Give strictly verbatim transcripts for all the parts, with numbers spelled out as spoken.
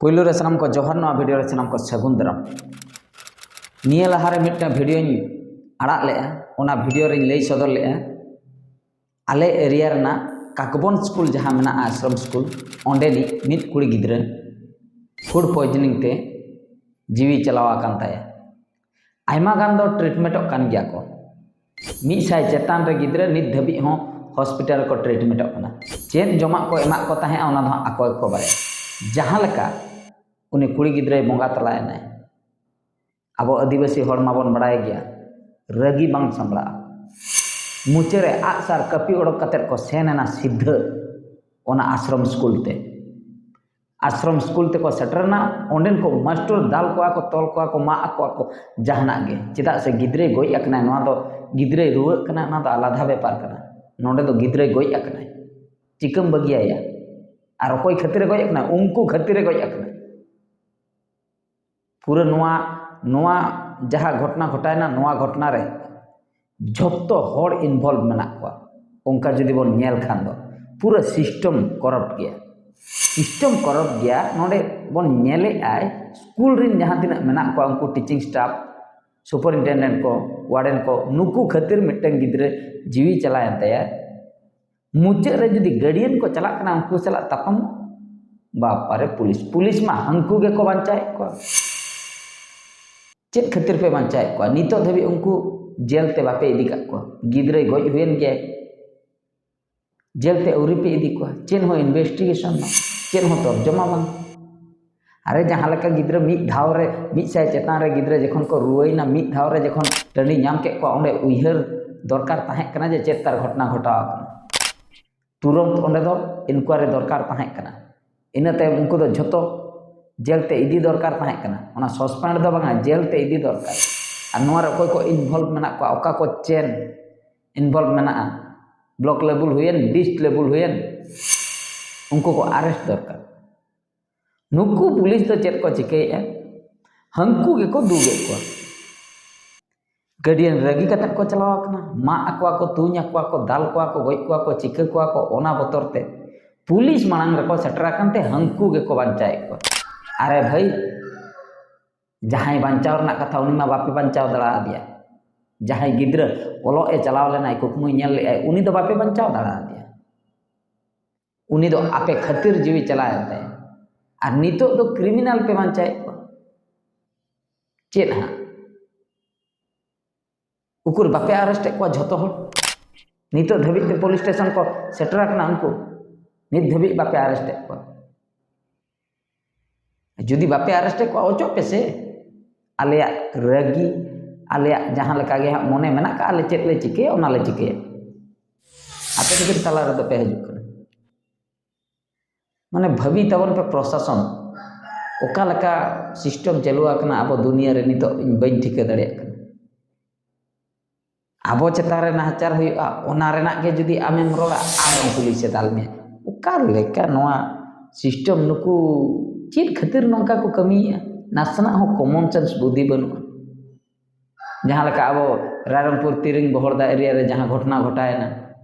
ᱯᱳᱭᱞᱳ ᱨᱮ ᱥᱟᱱᱟᱢ ᱠᱚ ᱡᱚᱦᱟᱨ, ᱱᱚᱣᱟ ᱵᱷᱤᱰᱤᱭᱳ ᱨᱮ ᱥᱟᱱᱟᱢ ᱠᱚ ᱥᱟᱹᱜᱩᱱ ᱫᱟᱨᱟᱢ᱾ ᱱᱤᱭᱟᱹ ᱞᱟᱦᱟᱨᱮ ᱢᱤᱫᱴᱟᱝ ᱵᱷᱤᱰᱤᱭᱳᱧ ᱟᱲᱟᱜ ᱞᱮᱜᱼᱟ, ᱚᱱᱟ ᱵᱷᱤᱰᱤᱭᱳ ᱨᱮᱧ ᱞᱟᱹᱭ ᱥᱚᱫᱚᱨ ᱞᱮᱜᱼᱟ ᱟᱞᱮ ᱮᱨᱤᱭᱟ ᱨᱮᱱᱟᱜ ᱠᱟᱠᱵᱚᱱ ᱥᱠᱩᱞ ᱡᱟᱦᱟᱸ ᱢᱮᱱᱟᱜᱼᱟ, ᱟᱥᱨᱚᱢ ᱥᱠᱩᱞ, ᱚᱸᱰᱮᱱᱤᱡ ᱢᱤᱫ ᱠᱩᱲᱤ ᱜᱤᱫᱽᱨᱟᱹ ᱯᱷᱩᱰ ᱯᱚᱭᱡᱚᱱᱤᱝ ᱛᱮ ᱡᱤᱣᱤ ᱪᱟᱞᱟᱣ ᱟᱠᱟᱱ ᱛᱟᱭᱟ᱾ ᱟᱭᱢᱟ ᱜᱟᱱ ᱫᱚ ᱴᱨᱤᱴᱢᱮᱱᱴᱚᱜ ᱠᱟᱱ ᱜᱮᱭᱟ ᱠᱚ, ᱢᱤᱫ ᱥᱟᱭ ᱪᱮᱛᱟᱱ ᱨᱮ ᱜᱤᱫᱽᱨᱟᱹ ᱱᱤᱛ ᱫᱷᱟᱹᱵᱤᱡ ᱦᱚᱸ ᱦᱚᱥᱯᱤᱴᱟᱞ ᱨᱮᱠᱚ ᱴᱨᱤᱴᱢᱮᱱᱴᱚᱜ ᱠᱟᱱᱟ᱾ ᱪᱮᱫ ᱡᱚᱢᱟᱜ ᱠᱚ ᱮᱢᱟᱜ ᱠᱚ ᱛᱟᱦᱮᱸᱫᱼᱟ, ᱚᱱᱟ ᱫᱚ ᱦᱟᱸᱜ ᱟᱠᱚ ᱜᱮᱠᱚ ᱵᱟᱲᱟᱭᱟ᱾ ᱡᱟᱦᱟᱸ ᱞᱮᱠᱟ ᱩᱱᱤ ᱠᱩᱲᱤ ᱜᱤᱫᱽᱨᱟᱹᱭ ᱵᱚᱸᱜᱟ ᱛᱟᱞᱟᱭᱮᱱᱟᱭ, ᱟᱵᱚ ᱟᱹᱫᱤᱵᱟᱹᱥᱤ ᱦᱚᱲ ᱢᱟᱵᱚᱱ ᱵᱟᱲᱟᱭ ᱜᱮᱭᱟ, ᱨᱟᱹᱜᱤ ᱵᱟᱝ ᱥᱟᱢᱵᱲᱟᱜᱼᱟ᱾ ᱢᱩᱪᱟᱹᱫ ᱨᱮ ᱟᱜᱼᱥᱟᱨ ᱠᱟᱹᱯᱤ ᱚᱰᱚᱠ ᱠᱟᱛᱮᱫ ᱠᱚ ᱥᱮᱱ ᱮᱱᱟ ᱥᱤᱫᱷᱟᱹ ᱚᱱᱟ ᱟᱥᱨᱚᱢ ᱥᱠᱩᱞ ᱛᱮ᱾ ᱟᱥᱨᱚᱢ ᱥᱠᱩᱞ ᱛᱮᱠᱚ ᱥᱮᱴᱮᱨᱮᱱᱟ᱾ ᱚᱸᱰᱮᱱ ᱠᱚ ᱢᱟᱥᱴᱚᱨ ᱫᱟᱞ ᱠᱚᱣᱟ ᱠᱚ, ᱛᱚᱞ ᱠᱚᱣᱟ ᱠᱚ, ᱢᱟᱜ ᱟᱠᱚᱣᱟ ᱠᱚ, ᱡᱟᱦᱟᱱᱟᱜ ᱜᱮ᱾ ᱪᱮᱫᱟᱜ ᱥᱮ ᱜᱤᱫᱽᱨᱟᱹᱭ ᱜᱚᱡ ᱟᱠᱟᱱᱟᱭ, ᱱᱚᱣᱟ ᱫᱚ ᱜᱤᱫᱽᱨᱟᱹᱭ ᱨᱩᱣᱟᱹᱜ ᱠᱟᱱᱟ, ᱚᱱᱟ ᱫᱚ ᱟᱞᱟᱫᱟ ᱵᱮᱯᱟᱨ ᱠᱟᱱᱟ᱾ ᱱᱚᱰᱮ ᱫᱚ ᱜᱤᱫᱽᱨᱟᱹᱭ ᱜᱚᱡ ᱟᱠᱟᱱᱟᱭ, ᱪᱤᱠᱟᱹᱢ ᱵᱟᱹᱜᱤᱭᱟᱭᱟ? ᱟᱨ ᱚᱠᱚᱭ ᱠᱷᱟᱹᱛᱤᱨᱮ ᱜᱚᱡ ᱟᱠᱟᱱᱟ? ᱩᱱᱠᱩ ᱠᱷᱟᱹᱛᱤᱨᱮ ᱜᱚᱡ ᱟᱠᱟᱱᱟ᱾ ᱯᱩᱨᱟᱹ ᱱᱚᱣᱟ, ᱱᱚᱣᱟ ᱡᱟᱦᱟᱸ ᱜᱷᱚᱴᱚᱱᱟ ᱜᱷᱚᱴᱟᱣᱮᱱᱟ, ᱱᱚᱣᱟ ᱜᱷᱚᱴᱚᱱᱟ ᱨᱮ ᱡᱷᱚᱛᱚ ᱦᱚᱲ ᱤᱱᱵᱷᱚᱞᱵᱷ ᱢᱮᱱᱟᱜ ᱠᱚᱣᱟ᱾ ᱚᱱᱠᱟ ᱡᱩᱫᱤ ᱵᱚᱱ ᱧᱮᱞ ᱠᱷᱟᱱ ᱫᱚ ᱯᱩᱨᱟᱹ ᱥᱤᱥᱴᱮᱢ ᱠᱚᱨᱟᱯᱴ ᱜᱮᱭᱟ᱾ ᱥᱤᱥᱴᱮᱢ ᱠᱚᱨᱟᱯᱴ ᱜᱮᱭᱟ᱾ ᱱᱚᱰᱮ ᱵᱚᱱ ᱧᱮᱞᱮᱫᱼᱟᱭ, ᱥᱠᱩᱞ ᱨᱮᱱ ᱡᱟᱦᱟᱸ ᱛᱤᱱᱟᱹᱜ ᱢᱮᱱᱟᱜ ᱠᱚᱣᱟ, ᱩᱱᱠᱩ ᱴᱤᱪᱤᱝ ᱥᱴᱟᱯ, ᱥᱩᱯᱟᱨᱤᱱᱴᱮᱱᱰᱮᱱᱴ ᱠᱚ, ᱣᱟᱨᱰᱮᱱ ᱠᱚ, ᱱᱩᱠᱩ ᱠᱷᱟᱹᱛᱤᱨ ᱢᱤᱫᱴᱟᱝ ᱜᱤᱫᱽᱨᱟᱹ ᱡᱤᱣᱤ ᱪᱟᱞᱟᱣᱮᱱ ᱛᱟᱭᱟ᱾ ᱢᱩᱪᱟᱹᱫ ᱨᱮ ᱡᱩᱫᱤ ᱜᱟᱨᱰᱤᱭᱟᱱ ᱠᱚ ᱪᱟᱞᱟᱜ ᱠᱟᱱᱟ ᱩᱱᱠᱩ ᱥᱟᱞᱟᱜ ᱛᱟᱯᱟᱢ, ᱵᱟᱯᱟᱨᱮ, ᱯᱩᱞᱤᱥ, ᱯᱩᱞᱤᱥ ᱢᱟ ᱦᱟᱹᱱᱠᱩ ᱜᱮᱠᱚ ᱵᱟᱧᱪᱟᱣᱮᱫ ᱠᱚᱣᱟ᱾ ᱪᱮᱫ ᱠᱷᱟᱹᱛᱤᱨ ᱯᱮ ᱵᱟᱧᱪᱟᱣᱮᱫ ᱠᱚᱣᱟ? ᱱᱤᱛᱚᱜ ᱫᱷᱟᱹᱵᱤᱡ ᱩᱱᱠᱩ ᱡᱮᱞ ᱛᱮ ᱵᱟᱯᱮ ᱤᱫᱤ ᱠᱟᱜ ᱠᱚᱣᱟ᱾ ᱜᱤᱫᱽᱨᱟᱹᱭ ᱜᱚᱡ ᱦᱩᱭᱮᱱ ᱜᱮᱭᱟᱭ, ᱡᱮᱞ ᱛᱮ ᱟᱹᱣᱨᱤ ᱯᱮ ᱤᱫᱤ ᱠᱚᱣᱟ᱾ ᱪᱮᱫ ᱦᱚᱸ ᱤᱱᱵᱷᱮᱥᱴᱤᱜᱮᱥᱚᱱ ᱵᱟᱝ, ᱪᱮᱫ ᱦᱚᱸ ᱛᱚᱨᱡᱚᱢᱟ ᱵᱟᱝ᱾ ᱟᱨᱮ, ᱡᱟᱦᱟᱸ ᱞᱮᱠᱟ ᱜᱤᱫᱽᱨᱟᱹ ᱢᱤᱫ ᱫᱷᱟᱣ ᱨᱮ, ᱢᱤᱫ ᱥᱟᱭ ᱪᱮᱛᱟᱱ ᱨᱮ ᱜᱤᱫᱽᱨᱟᱹ ᱡᱚᱠᱷᱚᱱ ᱠᱚ ᱨᱩᱣᱟᱹᱭᱮᱱᱟ, ᱢᱤᱫ ᱫᱷᱟᱣ ᱨᱮ ᱡᱚᱠᱷᱚᱱ ᱴᱟᱺᱰᱤ ᱧᱟᱢ ᱠᱮᱫ ᱠᱚᱣᱟ, ᱚᱸᱰᱮ ᱩᱭᱦᱟᱹᱨ ᱫᱚᱨᱠᱟᱨ ᱛᱟᱦᱮᱸ ᱠᱟᱱᱟ ᱡᱮ ᱪᱮᱫ ᱛᱟᱨ ᱜᱷᱚᱴᱚᱱᱟ ᱜᱷᱚᱴᱟᱣ ᱟᱠᱟᱱᱟ᱾ ᱛᱩᱨᱚᱱᱛ ᱚᱸᱰᱮ ᱫᱚ ᱤᱱᱠᱣᱟᱭᱨᱤ ᱫᱚᱨᱠᱟᱨ ᱛᱟᱦᱮᱸ ᱠᱟᱱᱟ᱾ ᱤᱱᱟᱹ ᱛᱟᱭᱚᱢ ᱩᱱᱠᱩ ᱫᱚ ᱡᱷᱚᱛᱚ ᱡᱮᱞ ᱛᱮ ᱤᱫᱤ ᱫᱚᱨᱠᱟᱨ ᱛᱟᱦᱮᱸ ᱠᱟᱱᱟ᱾ ᱚᱱᱟ ᱥᱟᱥᱯᱮᱱᱰ ᱫᱚ ᱵᱟᱝᱟ, ᱡᱮᱞ ᱛᱮ ᱤᱫᱤ ᱫᱚᱨᱠᱟᱨ᱾ ᱟᱨ ᱱᱚᱣᱟ ᱨᱮ ᱚᱠᱚᱭ ᱠᱚ ᱤᱱᱵᱷᱚᱞᱵᱷ ᱢᱮᱱᱟᱜ ᱠᱚᱣᱟ, ᱚᱠᱟ ᱠᱚ ᱪᱮᱱ ᱤᱱᱵᱷᱚᱞᱵᱷ ᱢᱮᱱᱟᱜᱼᱟ, ᱵᱞᱚᱠ ᱞᱮᱵᱮᱞ ᱦᱩᱭᱮᱱ, ᱰᱤᱥᱴ ᱞᱮᱵᱮᱞ ᱦᱩᱭᱮᱱ, ᱩᱱᱠᱩ ᱠᱚ ᱟᱨᱮᱥᱴ ᱫᱚᱨᱠᱟᱨ᱾ ᱱᱩᱠᱩ ᱯᱩᱞᱤᱥ ᱫᱚ ᱪᱮᱫ ᱠᱚ ᱪᱤᱠᱟᱹᱭᱮᱫᱼᱟ? ᱦᱟᱹᱱᱠᱩ ᱜᱮᱠᱚ ᱫᱩᱜᱮᱫ ᱠᱚᱣᱟ᱾ ᱜᱟᱨᱰᱤᱭᱟᱱ ᱨᱟᱹᱜᱤ ᱠᱟᱛᱮᱫ ᱠᱚ ᱪᱟᱞᱟᱣ ᱟᱠᱟᱱᱟ, ᱢᱟᱜ ᱟᱠᱚᱣᱟ ᱠᱚ, ᱛᱩᱧ ᱟᱠᱚᱣᱟ ᱠᱚ, ᱫᱟᱞ ᱠᱚᱣᱟ ᱠᱚ, ᱜᱚᱡ ᱠᱚᱣᱟ ᱠᱚ, ᱪᱤᱠᱟᱹ ᱠᱚᱣᱟ ᱠᱚ, ᱚᱱᱟ ᱵᱚᱛᱚᱨ ᱛᱮ ᱯᱩᱞᱤᱥ ᱢᱟᱲᱟᱝ ᱨᱮᱠᱚ ᱥᱮᱴᱮᱨ ᱟᱠᱟᱱ ᱛᱮ ᱦᱟᱹᱱᱠᱩ ᱜᱮᱠᱚ ᱵᱟᱧᱪᱟᱣᱮᱫ ᱠᱚᱣᱟ᱾ ᱟᱨᱮ ᱵᱷᱟᱹᱭ, ᱡᱟᱦᱟᱸᱭ ᱵᱟᱧᱪᱟᱣ ᱨᱮᱱᱟᱜ ᱠᱟᱛᱷᱟ, ᱩᱱᱤ ᱢᱟ ᱵᱟᱯᱮ ᱵᱟᱧᱪᱟᱣ ᱫᱟᱲᱮᱭᱟᱫᱮᱭᱟ᱾ ᱡᱟᱦᱟᱸᱭ ᱜᱤᱫᱽᱨᱟᱹ ᱚᱞᱚᱜ ᱮ ᱪᱟᱞᱟᱣ ᱞᱮᱱᱟᱭ, ᱠᱩᱠᱢᱩᱭ ᱧᱮᱞ ᱞᱮᱫᱟᱭ, ᱩᱱᱤ ᱫᱚ ᱵᱟᱯᱮ ᱵᱟᱧᱪᱟᱣ ᱫᱟᱲᱮᱭᱟᱫᱮᱭᱟ᱾ ᱩᱱᱤ ᱫᱚ ᱟᱯᱮ ᱠᱷᱟᱹᱛᱤᱨ ᱡᱤᱣᱤ ᱪᱟᱞᱟᱣᱮᱱ ᱛᱟᱭᱟ᱾ ᱟᱨ ᱱᱤᱛᱚᱜ ᱫᱚ ᱠᱨᱤᱢᱤᱱᱟᱞ ᱯᱮ ᱵᱟᱧᱪᱟᱣᱮᱫ ᱠᱚᱣᱟ᱾ ᱪᱮᱫ ᱦᱟᱸᱜ? ᱩᱠᱩᱨ ᱵᱟᱯᱮ ᱟᱨᱮᱥᱴ ᱮᱫ ᱠᱚᱣᱟ ᱡᱷᱚᱛᱚ ᱦᱚᱲ? ᱱᱤᱛᱚᱜ ᱫᱷᱟᱹᱵᱤᱡ ᱛᱮ ᱯᱩᱞᱤᱥ ᱥᱴᱮᱥᱚᱱ ᱠᱚ ᱥᱮᱴᱮᱨ ᱟᱠᱟᱱᱟ ᱩᱱᱠᱩ? ᱱᱤᱛ ᱫᱷᱟᱹᱵᱤᱡ ᱵᱟᱯᱮ ᱟᱨᱮᱥᱴ ᱮᱫ ᱠᱚᱣᱟ? ᱡᱩᱫᱤ ᱵᱟᱯᱮ ᱟᱨᱮᱥᱴ ᱮᱫ ᱠᱚᱣᱟ, ᱚᱪᱚᱜ ᱯᱮ ᱥᱮ᱾ ᱟᱞᱮᱭᱟᱜ ᱨᱟᱹᱜᱤ, ᱟᱞᱮᱭᱟᱜ ᱡᱟᱦᱟᱸ ᱞᱮᱠᱟ ᱜᱮ ᱦᱟᱸᱜ ᱢᱚᱱᱮ ᱢᱮᱱᱟᱜ ᱠᱟᱜᱼᱟ, ᱟᱞᱮ ᱪᱮᱫ ᱞᱮ ᱪᱤᱠᱟᱹᱭᱟ, ᱚᱱᱟ ᱞᱮ ᱪᱤᱠᱟᱹᱭᱟ᱾ ᱟᱯᱮ ᱠᱷᱟᱹᱛᱤᱨ ᱛᱟᱞᱟ ᱨᱮᱫᱚ ᱯᱮ ᱦᱤᱡᱩᱜ ᱠᱟᱱᱟ᱾ ᱢᱟᱱᱮ ᱵᱷᱟᱹᱵᱤ ᱛᱟᱵᱚᱱ ᱯᱮ ᱯᱨᱚᱥᱟᱥᱚᱱ, ᱚᱠᱟ ᱞᱮᱠᱟ ᱥᱤᱥᱴᱮᱢ ᱪᱟᱹᱞᱩ ᱟᱠᱟᱱᱟ ᱟᱵᱚ ᱫᱩᱱᱤᱭᱟᱹ ᱨᱮ, ᱱᱤᱛᱚᱜ ᱤᱧ ᱵᱟᱹᱧ ᱴᱷᱤᱠᱟᱹ ᱫᱟᱲᱮᱭᱟᱜ ᱠᱟᱱᱟ᱾ ᱟᱵᱚ ᱪᱮᱛᱟᱱ ᱨᱮ ᱱᱟᱦᱟᱪᱟᱨ ᱦᱩᱭᱩᱜᱼᱟ, ᱚᱱᱟ ᱨᱮᱱᱟᱜ ᱜᱮ ᱡᱩᱫᱤ ᱟᱢᱮᱢ ᱨᱚᱲᱟ, ᱟᱢ ᱩᱱᱠᱩ ᱞᱤᱥᱮ ᱫᱟᱞ ᱢᱮᱭᱟ᱾ ᱚᱠᱟ ᱞᱮᱠᱟ ᱱᱚᱣᱟ ᱥᱤᱥᱴᱮᱢ? ᱱᱩᱠᱩ ᱪᱮᱫ ᱠᱷᱟᱹᱛᱤᱨ ᱱᱚᱝᱠᱟ ᱠᱚ ᱠᱟᱹᱢᱤᱭᱮᱫᱼᱟ? ᱱᱟᱥᱮᱱᱟᱜ ᱦᱚᱸ ᱠᱚᱢᱚᱱ ᱥᱮᱱᱥ ᱵᱩᱫᱷᱤ ᱵᱟᱹᱱᱩᱜᱼᱟ᱾ ᱡᱟᱦᱟᱸ ᱞᱮᱠᱟ ᱟᱵᱚ ᱨᱟᱭᱨᱚᱝᱯᱩᱨ ᱛᱤᱨᱤᱝ ᱵᱚᱦᱚᱲᱫᱟ ᱮᱨᱤᱭᱟ ᱨᱮ ᱡᱟᱦᱟᱸ ᱜᱷᱚᱴᱚᱱᱟ ᱜᱷᱚᱴᱟᱣᱮᱱᱟ,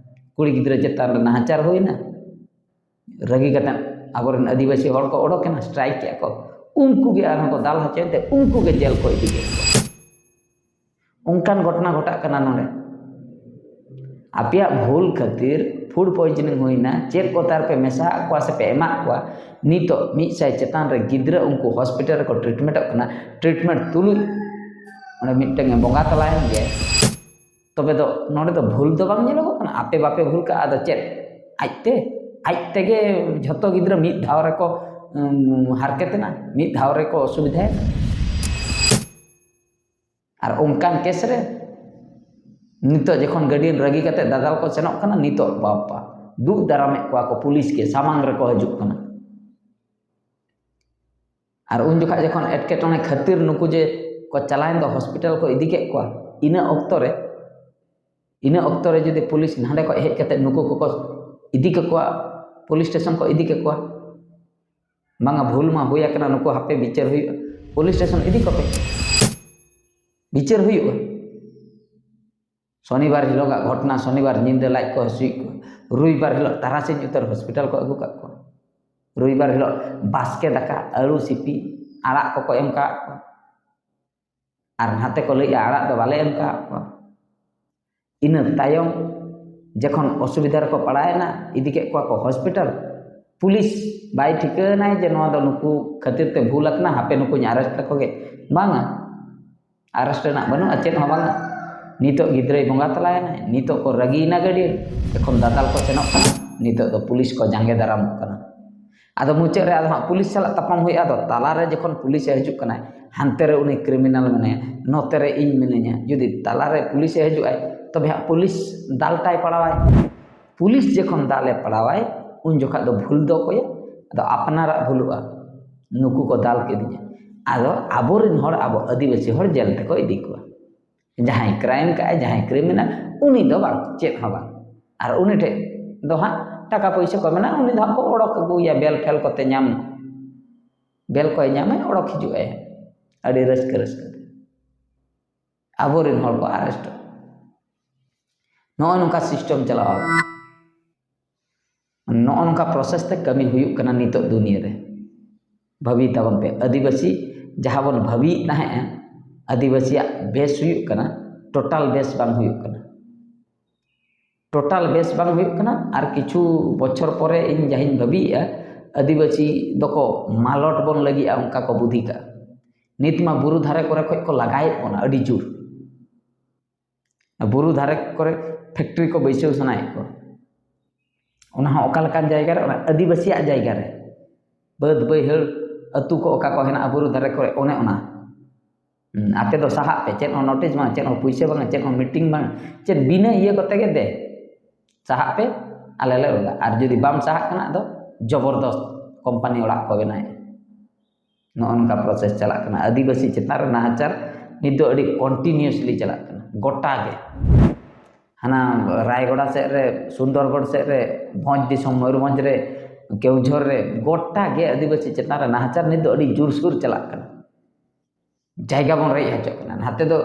ᱠᱩᱲᱤ ᱜᱤᱫᱽᱨᱟᱹ ᱪᱮᱛᱟᱱ ᱨᱮ ᱱᱟᱦᱟᱪᱟᱨ ᱦᱩᱭᱱᱟ, ᱨᱟᱹᱜᱤ ᱠᱟᱛᱮ ᱟᱵᱚᱨᱮᱱ ᱟᱹᱫᱤᱵᱟᱹᱥᱤ ᱦᱚᱲ ᱠᱚ ᱚᱰᱚᱠᱮᱱᱟ, ᱥᱴᱨᱟᱭᱤᱠ ᱠᱮᱫᱼᱟ ᱠᱚ, ᱩᱱᱠᱩ ᱜᱮ ᱟᱨᱦᱚᱸ ᱠᱚ ᱫᱟᱞ ᱦᱚᱪᱚᱭᱮᱱ ᱛᱮ ᱩᱱᱠᱩ ᱜᱮ ᱡᱮᱞ ᱠᱚ ᱤᱫᱤ ᱠᱮᱫ ᱠᱚᱣᱟ᱾ ᱚᱱᱠᱟᱱ ᱜᱷᱚᱴᱚᱱᱟ ᱜᱷᱚᱴᱟᱜ ᱠᱟᱱᱟ ᱱᱚᱰᱮ᱾ ᱟᱯᱮᱭᱟᱜ ᱵᱷᱩᱞ ᱠᱷᱟᱹᱛᱤᱨ ᱯᱷᱩᱰ ᱯᱚᱭᱡᱚᱱᱤᱝ ᱦᱩᱭᱱᱟ, ᱪᱮᱫ ᱠᱚ ᱛᱟᱨ ᱯᱮ ᱢᱮᱥᱟᱣᱟᱜ ᱠᱚᱣᱟ ᱥᱮ ᱯᱮ ᱮᱢᱟᱜ ᱠᱚᱣᱟ? ᱱᱤᱛᱚᱜ ᱢᱤᱫ ᱥᱟᱭ ᱪᱮᱛᱟᱱ ᱨᱮ ᱜᱤᱫᱽᱨᱟᱹ ᱩᱱᱠᱩ ᱦᱚᱥᱯᱤᱴᱟᱞ ᱨᱮᱠᱚ ᱴᱨᱤᱴᱢᱮᱱᱴᱚᱜ ᱠᱟᱱᱟ, ᱴᱨᱤᱴᱢᱮᱱᱴ ᱛᱩᱞᱩᱡ ᱚᱸᱰᱮ ᱢᱤᱫᱴᱟᱝ ᱮ ᱵᱚᱸᱜᱟ ᱛᱟᱞᱟᱭᱮᱱ ᱜᱮᱭᱟ᱾ ᱛᱚᱵᱮ ᱫᱚ ᱱᱚᱰᱮ ᱫᱚ ᱵᱷᱩᱞ ᱫᱚ ᱵᱟᱝ ᱧᱮᱞᱚᱜᱚᱜ ᱠᱟᱱᱟ? ᱟᱯᱮ ᱵᱟᱯᱮ ᱵᱷᱩᱞ ᱠᱟᱜᱼᱟ, ᱟᱫᱚ ᱪᱮᱫ? ᱟᱡᱛᱮ, ᱟᱡ ᱛᱮᱜᱮ ᱡᱷᱚᱛᱚ ᱜᱤᱫᱽᱨᱟᱹ ᱢᱤᱫ ᱫᱷᱟᱣ ᱨᱮᱠᱚ, ᱩᱢ, ᱦᱟᱨᱠᱮᱛ ᱮᱱᱟ, ᱢᱤᱫ ᱫᱷᱟᱣ ᱨᱮᱠᱚ ᱚᱥᱩᱵᱤᱫᱷᱟᱭᱮᱱᱟ᱾ ᱟᱨ ᱚᱱᱠᱟᱱ ᱠᱮᱥ ᱨᱮ ᱱᱤᱛᱚᱜ ᱡᱚᱠᱷᱚᱱ ᱜᱟᱹᱰᱤᱭᱟᱱ ᱨᱟᱹᱜᱤ ᱠᱟᱛᱮ ᱫᱟᱫᱟᱞ ᱠᱚ ᱥᱮᱱᱚᱜ ᱠᱟᱱᱟ, ᱱᱤᱛᱚᱜ ᱵᱟᱯᱟ ᱫᱩᱜ ᱫᱟᱨᱟᱢᱮᱫ ᱠᱚᱣᱟ ᱠᱚ, ᱯᱩᱞᱤᱥ ᱜᱮ ᱥᱟᱢᱟᱝ ᱨᱮᱠᱚ ᱦᱤᱡᱩᱜ ᱠᱟᱱᱟ᱾ ᱟᱨ ᱩᱱ ᱡᱚᱠᱷᱟᱡ ᱡᱚᱠᱷᱚᱱ ᱮᱴᱠᱮᱴᱚᱬᱮ ᱠᱷᱟᱹᱛᱤᱨ ᱱᱩᱠᱩ ᱡᱮ ᱠᱚ ᱪᱟᱞᱟᱣᱮᱱ ᱫᱚ ᱦᱚᱥᱯᱤᱴᱟᱞ ᱠᱚ ᱤᱫᱤ ᱠᱮᱫ ᱠᱚᱣᱟ, ᱤᱱᱟᱹ ᱚᱠᱛᱚ ᱨᱮ, ᱤᱱᱟᱹ ᱚᱠᱛᱚ ᱨᱮ ᱡᱩᱫᱤ ᱯᱩᱞᱤᱥ ᱱᱟᱸᱰᱮ ᱠᱷᱚᱡ ᱦᱮᱡ ᱠᱟᱛᱮ ᱱᱩᱠᱩ ᱠᱚᱠᱚ ᱤᱫᱤ ᱠᱟᱠᱚᱣᱟ, ᱯᱩᱞᱤᱥ ᱥᱴᱮᱥᱚᱱ ᱠᱚ ᱤᱫᱤ ᱠᱟᱠᱚᱣᱟ, ᱵᱟᱝᱟ ᱵᱷᱩᱞ ᱢᱟ ᱦᱩᱭ ᱟᱠᱟᱱᱟ, ᱱᱩᱠᱩ ᱦᱟᱯᱮ ᱵᱤᱪᱟᱹᱨ ᱦᱩᱭᱩᱜᱼᱟ, ᱯᱩᱞᱤᱥ ᱥᱴᱮᱥᱚᱱ ᱤᱫᱤ ᱠᱚᱯᱮ, ᱵᱤᱪᱟᱹᱨ ᱦᱩᱭᱩᱜᱼᱟ᱾ ᱥᱚᱱᱤᱵᱟᱨ ᱦᱤᱞᱳᱜᱟᱜ ᱜᱷᱚᱴᱚᱱᱟ, ᱥᱚᱱᱤᱵᱟᱨ ᱧᱤᱫᱟᱹ ᱞᱟᱡ ᱠᱚ ᱦᱟᱹᱥᱩᱭᱮᱫ ᱠᱚᱣᱟ, ᱨᱚᱵᱤᱵᱟᱨ ᱦᱤᱞᱳᱜ ᱛᱟᱨᱟᱥᱤᱧ ᱩᱛᱟᱹᱨ ᱦᱚᱥᱯᱤᱴᱟᱞ ᱠᱚ ᱟᱹᱜᱩ ᱠᱟᱜ ᱠᱚᱣᱟ᱾ ᱨᱚᱵᱤᱵᱟᱨ ᱦᱤᱞᱳᱜ ᱵᱟᱥᱠᱮ ᱫᱟᱠᱟ, ᱟᱹᱞᱩ ᱥᱤᱯᱤ, ᱟᱲᱟᱜ ᱠᱚᱠᱚ ᱮᱢ ᱠᱟᱜ ᱠᱚᱣᱟ᱾ ᱟᱨ ᱱᱟᱛᱮ ᱠᱚ ᱞᱟᱹᱭᱮᱜᱼᱟ, ᱟᱲᱟᱜ ᱫᱚ ᱵᱟᱞᱮ ᱮᱢ ᱠᱟᱜ ᱠᱚᱣᱟ᱾ ᱤᱱᱟᱹ ᱛᱟᱭᱚᱢ ᱡᱚᱠᱷᱚᱱ ᱚᱥᱩᱵᱤᱫᱷᱟ ᱨᱮᱠᱚ ᱯᱟᱲᱟᱣᱮᱱᱟ, ᱤᱫᱤ ᱠᱮᱫ ᱠᱚᱣᱟ ᱠᱚ ᱦᱚᱥᱯᱤᱴᱟᱞ᱾ ᱯᱩᱞᱤᱥ ᱵᱟᱭ ᱴᱷᱤᱠᱟᱹᱱᱟᱭ ᱡᱮ ᱱᱚᱣᱟ ᱫᱚ ᱱᱩᱠᱩ ᱠᱷᱟᱹᱛᱤᱨ ᱛᱮ ᱵᱷᱩᱞ ᱟᱠᱟᱱᱟ, ᱦᱟᱯᱮ ᱱᱩᱠᱩᱧ ᱟᱨᱮᱥᱴ ᱞᱮᱠᱚ ᱜᱮ᱾ ᱵᱟᱝᱟ, ᱟᱨᱮᱥᱴ ᱨᱮᱱᱟᱜ ᱵᱟᱹᱱᱩᱜᱼᱟ, ᱪᱮᱫ ᱦᱚᱸ ᱵᱟᱝᱟ᱾ ᱱᱤᱛᱚᱜ ᱜᱤᱫᱽᱨᱟᱹᱭ ᱵᱚᱸᱜᱟ ᱛᱟᱞᱟᱭᱮᱱᱟᱭ, ᱱᱤᱛᱚᱜ ᱠᱚ ᱨᱟᱹᱜᱤᱭᱮᱱᱟ ᱜᱟᱹᱰᱭᱟᱹ, ᱮᱠᱷᱚᱱ ᱫᱟᱫᱟᱞ ᱠᱚ ᱥᱮᱱᱚᱜ ᱠᱟᱱᱟ, ᱱᱤᱛᱚᱜ ᱫᱚ ᱯᱩᱞᱤᱥ ᱠᱚ ᱡᱟᱸᱜᱮ ᱫᱟᱨᱟᱢᱚᱜ ᱠᱟᱱᱟ᱾ ᱟᱫᱚ ᱢᱩᱪᱟᱹᱫ ᱨᱮ ᱟᱫᱚ ᱦᱟᱸᱜ ᱯᱩᱞᱤᱥ ᱥᱟᱞᱟᱜ ᱛᱟᱯᱟᱢ ᱦᱩᱭᱩᱜᱼᱟ᱾ ᱟᱫᱚ ᱛᱟᱞᱟᱨᱮ ᱡᱚᱠᱷᱚᱱ ᱯᱩᱞᱤᱥᱮ ᱦᱤᱡᱩᱜ ᱠᱟᱱᱟᱭ, ᱦᱟᱱᱛᱮ ᱨᱮ ᱩᱱᱤ ᱠᱨᱤᱢᱤᱱᱟᱞ ᱢᱮᱱᱟᱭᱟ, ᱱᱚᱛᱮ ᱨᱮ ᱤᱧ ᱢᱤᱱᱟᱹᱧᱟ᱾ ᱡᱩᱫᱤ ᱛᱟᱞᱟᱨᱮ ᱯᱩᱞᱤᱥᱮ ᱦᱤᱡᱩᱜᱼᱟᱭ, ᱛᱚᱵᱮ ᱦᱟᱸᱜ ᱯᱩᱞᱤᱥ ᱫᱟᱞ ᱴᱟᱭ ᱯᱟᱲᱟᱣᱟᱭ᱾ ᱯᱩᱞᱤᱥ ᱡᱚᱠᱷᱚᱱ ᱫᱟᱞᱮ ᱯᱟᱲᱟᱣᱟᱭ, ᱩᱱ ᱡᱚᱠᱷᱟᱜ ᱫᱚ ᱵᱷᱩᱞ ᱫᱚ ᱚᱠᱚᱭᱟᱜ? ᱟᱫᱚ ᱟᱯᱱᱟᱨᱟᱜ ᱵᱷᱩᱞᱩᱜᱼᱟ, ᱱᱩᱠᱩ ᱠᱚ ᱫᱟᱞ ᱠᱤᱫᱤᱧᱟ᱾ ᱟᱫᱚ ᱟᱵᱚᱨᱮᱱ ᱦᱚᱲ, ᱟᱵᱚ ᱟᱹᱫᱤᱵᱟᱹᱥᱤ ᱦᱚᱲ ᱡᱮᱞ ᱛᱮᱠᱚ ᱤᱫᱤ ᱠᱚᱣᱟ᱾ ᱡᱟᱦᱟᱸᱭ ᱠᱨᱟᱭᱤᱢ ᱠᱟᱜᱼᱟᱭ, ᱡᱟᱦᱟᱸᱭ ᱠᱨᱤᱢᱤᱱᱟᱞ, ᱩᱱᱤ ᱫᱚ ᱵᱟᱝ, ᱪᱮᱫ ᱦᱚᱸ ᱵᱟᱝ᱾ ᱟᱨ ᱩᱱᱤ ᱴᱷᱮᱡ ᱫᱚ ᱦᱟᱸᱜ ᱴᱟᱠᱟ ᱯᱚᱭᱥᱟ ᱠᱚ ᱢᱮᱱᱟᱜᱼᱟ, ᱩᱱᱤ ᱫᱚ ᱦᱟᱸᱜ ᱠᱚ ᱚᱰᱚᱠ ᱟᱹᱜᱩᱭᱟ, ᱵᱮᱞ ᱯᱷᱮᱞ ᱠᱚᱛᱮ ᱧᱟᱢ, ᱵᱮᱞ ᱠᱚᱭ ᱧᱟᱢᱟᱭ, ᱚᱰᱚᱠ ᱦᱤᱡᱩᱜ ᱟᱭ ᱟᱹᱰᱤ ᱨᱟᱹᱥᱠᱟᱹ ᱨᱟᱹᱥᱠᱟᱹ ᱛᱮ᱾ ᱟᱵᱚᱨᱮᱱ ᱦᱚᱲ ᱠᱚ ᱟᱨᱮᱥᱴ᱾ ᱱᱚᱜᱼᱚ ᱱᱚᱝᱠᱟ ᱥᱤᱥᱴᱮᱢ ᱪᱟᱞᱟᱣ᱾ ᱱᱚᱜᱼᱚ ᱱᱚᱝᱠᱟ ᱯᱨᱚᱥᱮᱥ ᱛᱮ ᱠᱟᱹᱢᱤ ᱦᱩᱭᱩᱜ ᱠᱟᱱᱟ ᱱᱤᱛᱚᱜ ᱫᱩᱱᱤᱭᱟᱹ ᱨᱮ᱾ ᱵᱷᱟᱹᱵᱤ ᱛᱟᱵᱚᱱ ᱯᱮ, ᱟᱹᱫᱤᱵᱟᱹᱥᱤ ᱡᱟᱦᱟᱸ ᱵᱚᱱ ᱵᱷᱟᱹᱵᱤᱭᱮᱫ ᱛᱟᱦᱮᱸᱫᱼᱟ, ᱟᱹᱫᱤᱵᱟᱹᱥᱤᱭᱟᱜ ᱵᱮᱥ ᱦᱩᱭᱩᱜ ᱠᱟᱱᱟ, ᱴᱳᱴᱟᱞ ᱵᱮᱥ ᱵᱟᱝ ᱦᱩᱭᱩᱜ ᱠᱟᱱᱟ᱾ ᱴᱳᱴᱟᱞ ᱵᱮᱥ ᱵᱟᱝ ᱦᱩᱭᱩᱜ ᱠᱟᱱᱟ᱾ ᱟᱨ ᱠᱤᱪᱷᱩ ᱵᱚᱪᱷᱚᱨ ᱯᱚᱨᱮ ᱤᱧ ᱡᱟᱦᱟᱸᱧ ᱵᱷᱟᱹᱵᱤᱭᱮᱫᱼᱟ, ᱟᱹᱫᱤᱵᱟᱹᱥᱤ ᱫᱚᱠᱚ ᱢᱟᱞᱚᱴ ᱵᱚᱱ ᱞᱟᱹᱜᱤᱫᱼᱟ, ᱚᱱᱠᱟ ᱠᱚ ᱵᱩᱫᱷᱤ ᱠᱟᱜᱼᱟ᱾ ᱱᱤᱛ ᱢᱟ ᱵᱩᱨᱩ ᱫᱷᱟᱨᱮ ᱠᱚᱨᱮ ᱠᱷᱚᱡ ᱠᱚ ᱞᱟᱜᱟᱭᱮᱫ ᱵᱚᱱᱟ ᱟᱹᱰᱤ ᱡᱳᱨ᱾ ᱵᱩᱨᱩ ᱫᱷᱟᱨᱮ ᱠᱚᱨᱮ ᱯᱷᱮᱠᱴᱨᱤ ᱠᱚ ᱵᱟᱹᱭᱥᱟᱹᱣ ᱥᱟᱱᱟᱭᱮᱫ ᱠᱚᱣᱟ᱾ ᱚᱱᱟ ᱦᱚᱸ ᱚᱠᱟ ᱞᱮᱠᱟᱱ ᱡᱟᱭᱜᱟ ᱨᱮ? ᱚᱱᱟ ᱟᱹᱫᱤᱵᱟᱹᱥᱤᱭᱟᱜ ᱡᱟᱭᱜᱟ ᱨᱮ, ᱵᱟᱹᱫᱽ ᱵᱟᱹᱭᱦᱟᱹᱲ, ᱟᱹᱛᱩ ᱠᱚ ᱚᱠᱟ ᱠᱚ ᱦᱮᱱᱟᱜᱼᱟ ᱵᱩᱨᱩ ᱫᱷᱟᱨᱮ ᱠᱚᱨᱮ, ᱚᱱᱮ ᱚᱱᱟ᱾ ᱦᱩᱸ, ᱟᱯᱮ ᱫᱚ ᱥᱟᱦᱟᱜ ᱯᱮ, ᱪᱮᱫ ᱦᱚᱸ ᱱᱳᱴᱤᱥ ᱵᱟᱝ, ᱪᱮᱫ ᱦᱚᱸ ᱯᱩᱭᱥᱟᱹ ᱵᱟᱝ, ᱪᱮᱫ ᱦᱚᱸ ᱢᱤᱴᱤᱝ ᱵᱟᱝ, ᱪᱮᱫ ᱵᱤᱱᱟᱹ ᱤᱭᱟᱹ ᱠᱚᱛᱮ ᱜᱮ ᱫᱮ, ᱥᱟᱦᱟᱜ ᱯᱮ, ᱟᱞᱮ ᱞᱮ ᱚᱞᱟ᱾ ᱟᱨ ᱡᱩᱫᱤ ᱵᱟᱢ ᱥᱟᱦᱟᱜ ᱠᱟᱱᱟ, ᱟᱫᱚ ᱡᱚᱵᱚᱨᱫᱚᱥᱛ ᱠᱳᱢᱯᱟᱱᱤ ᱚᱲᱟᱜ ᱠᱚ ᱵᱮᱱᱟᱣᱮᱫᱼᱟ᱾ ᱱᱚᱜᱼᱚ ᱱᱚᱝᱠᱟ ᱯᱨᱚᱥᱮᱥ ᱪᱟᱞᱟᱜ ᱠᱟᱱᱟ᱾ ᱟᱹᱫᱤᱵᱟᱹᱥᱤ ᱪᱮᱛᱟᱱ ᱨᱮ ᱱᱟᱦᱟᱪᱟᱨ ᱱᱤᱛ ᱫᱚ ᱟᱹᱰᱤ ᱠᱚᱱᱴᱤᱱᱤᱭᱩᱥᱞᱤ ᱪᱟᱞᱟᱜ ᱠᱟᱱᱟ, ᱜᱚᱴᱟ ᱜᱮ᱾ ᱦᱟᱱᱟ ᱨᱟᱭᱜᱚᱲᱟ ᱥᱮᱫ ᱨᱮ, ᱥᱩᱱᱫᱚᱨᱜᱚᱲ ᱥᱮᱫ ᱨᱮ, ᱵᱷᱚᱸᱡᱽ ᱫᱤᱥᱚᱢ, ᱢᱚᱭᱩᱨᱵᱷᱚᱸᱡᱽ ᱨᱮ, ᱠᱮᱣᱡᱷᱚᱨ ᱨᱮ, ᱜᱚᱴᱟ ᱜᱮ ᱟᱹᱫᱤᱵᱟᱹᱥᱤ ᱪᱮᱛᱟᱱ ᱨᱮ ᱱᱟᱦᱟᱪᱟᱨ ᱱᱤᱛ ᱫᱚ ᱟᱹᱰᱤ ᱡᱳᱨᱥᱳᱨ ᱪᱟᱞᱟᱜ ᱠᱟᱱᱟ᱾ ᱡᱟᱭᱜᱟ ᱵᱚᱱ ᱨᱮᱡ ᱦᱚᱪᱚᱜ ᱠᱟᱱᱟ᱾ ᱱᱟᱛᱮ ᱫᱚ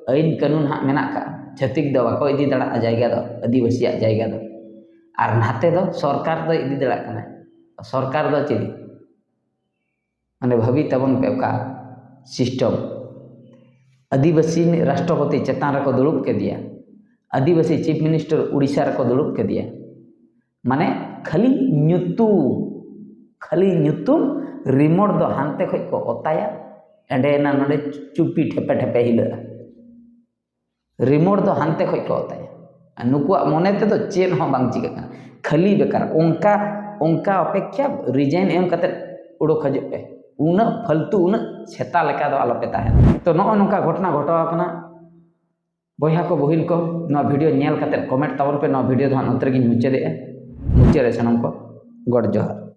ᱟᱹᱭᱤᱱ ᱠᱟᱹᱱᱩᱱ ᱦᱟᱸᱜ ᱢᱮᱱᱟᱜ ᱠᱟᱜᱼᱟ, ᱪᱷᱟᱹᱛᱤᱠ ᱫᱚ ᱵᱟᱠᱚ ᱤᱫᱤ ᱫᱟᱲᱮᱭᱟᱜᱼᱟ ᱡᱟᱭᱜᱟ ᱫᱚ, ᱟᱹᱫᱤᱵᱟᱹᱥᱤᱭᱟᱜ ᱡᱟᱭᱜᱟ ᱫᱚ᱾ ᱟᱨ ᱱᱟᱛᱮ ᱫᱚ ᱥᱚᱨᱠᱟᱨ ᱫᱚᱭ ᱤᱫᱤ ᱫᱟᱲᱮᱭᱟᱜ ᱠᱟᱱᱟ᱾ ᱥᱚᱨᱠᱟᱨ ᱫᱚ ᱪᱮᱫ? ᱢᱟᱱᱮ ᱵᱷᱟᱹᱵᱤ ᱛᱟᱵᱚᱱ ᱯᱮ ᱚᱠᱟ system᱾ ᱟᱹᱫᱤᱵᱟᱹᱥᱤ ᱨᱤᱱᱤᱡ ᱨᱟᱥᱴᱨᱚᱯᱚᱛᱤ ᱪᱮᱛᱟᱱ ᱨᱮᱠᱚ ᱫᱩᱲᱩᱵ ᱠᱮᱫᱮᱭᱟ, ᱟᱹᱫᱤᱵᱟᱹᱥᱤ chief minister ᱩᱲᱤᱥᱥᱟ ᱨᱮᱠᱚ ᱫᱩᱲᱩᱵ ᱠᱮᱫᱮᱭᱟ᱾ ᱢᱟᱱᱮ ᱠᱷᱟᱹᱞᱤ ᱧᱩᱛᱩᱢ, ᱠᱷᱟᱹᱞᱤ ᱧᱩᱛᱩᱢ, remote ᱫᱚ ᱦᱟᱱᱛᱮ ᱠᱷᱚᱡ ᱠᱚ ᱚᱛᱟᱭᱟ, ᱮᱸᱰᱮᱱᱟ ᱱᱚᱰᱮ ᱪᱩᱯᱤ ᱴᱷᱮᱯᱮ ᱴᱷᱮᱯᱮ ᱦᱤᱞᱟᱹᱜᱼᱟ᱾ Remote ᱫᱚ ᱦᱟᱱᱛᱮ ᱠᱷᱚᱡ ᱠᱚ ᱚᱛᱟᱭᱟ᱾ ᱟᱨ ᱱᱩᱠᱩᱣᱟᱜ ᱢᱚᱱᱮ ᱛᱮᱫᱚ ᱪᱮᱫ ᱦᱚᱸ ᱵᱟᱝ ᱪᱤᱠᱟᱹᱜ ᱠᱟᱱᱟ, ᱠᱷᱟᱹᱞᱤ ᱵᱮᱠᱟᱨ᱾ ᱚᱱᱠᱟ, ᱚᱱᱠᱟ ᱚᱯᱮᱠᱷᱟ, resign ᱮᱢ ᱠᱟᱛᱮ ᱩᱰᱩᱠ ᱦᱤᱡᱩᱜ ᱯᱮ᱾ ᱩᱱᱟᱹᱜ ᱯᱷᱟᱞᱛᱩ, ᱩᱱᱟᱹᱜ ᱥᱮᱛᱟ ᱞᱮᱠᱟ ᱫᱚ ᱟᱞᱚᱯᱮ ᱛᱟᱦᱮᱱᱟ᱾ ᱛᱚ, ᱱᱚᱜᱼᱚ ᱱᱚᱝᱠᱟ ᱜᱷᱚᱴᱚᱱᱟ ᱜᱷᱚᱴᱟᱣ ᱟᱠᱟᱱᱟ᱾ ᱵᱚᱭᱦᱟ ᱠᱚ, ᱵᱩᱦᱤᱱ ᱠᱚ, ᱱᱚᱣᱟ video ᱧᱮᱞ ᱠᱟᱛᱮ comment ᱛᱟᱵᱚᱱ ᱯᱮ᱾ ᱱᱚᱣᱟ video ᱫᱚ ᱦᱟᱸᱜ ᱱᱚᱛᱮ ᱨᱮᱜᱮᱧ ᱢᱩᱪᱟᱹᱫᱮᱜᱼᱟ᱾ ᱢᱩᱪᱟᱹᱫ ᱨᱮ ᱥᱟᱱᱟᱢ ᱠᱚ ᱜᱚᱰ ᱡᱚᱦᱟᱨ᱾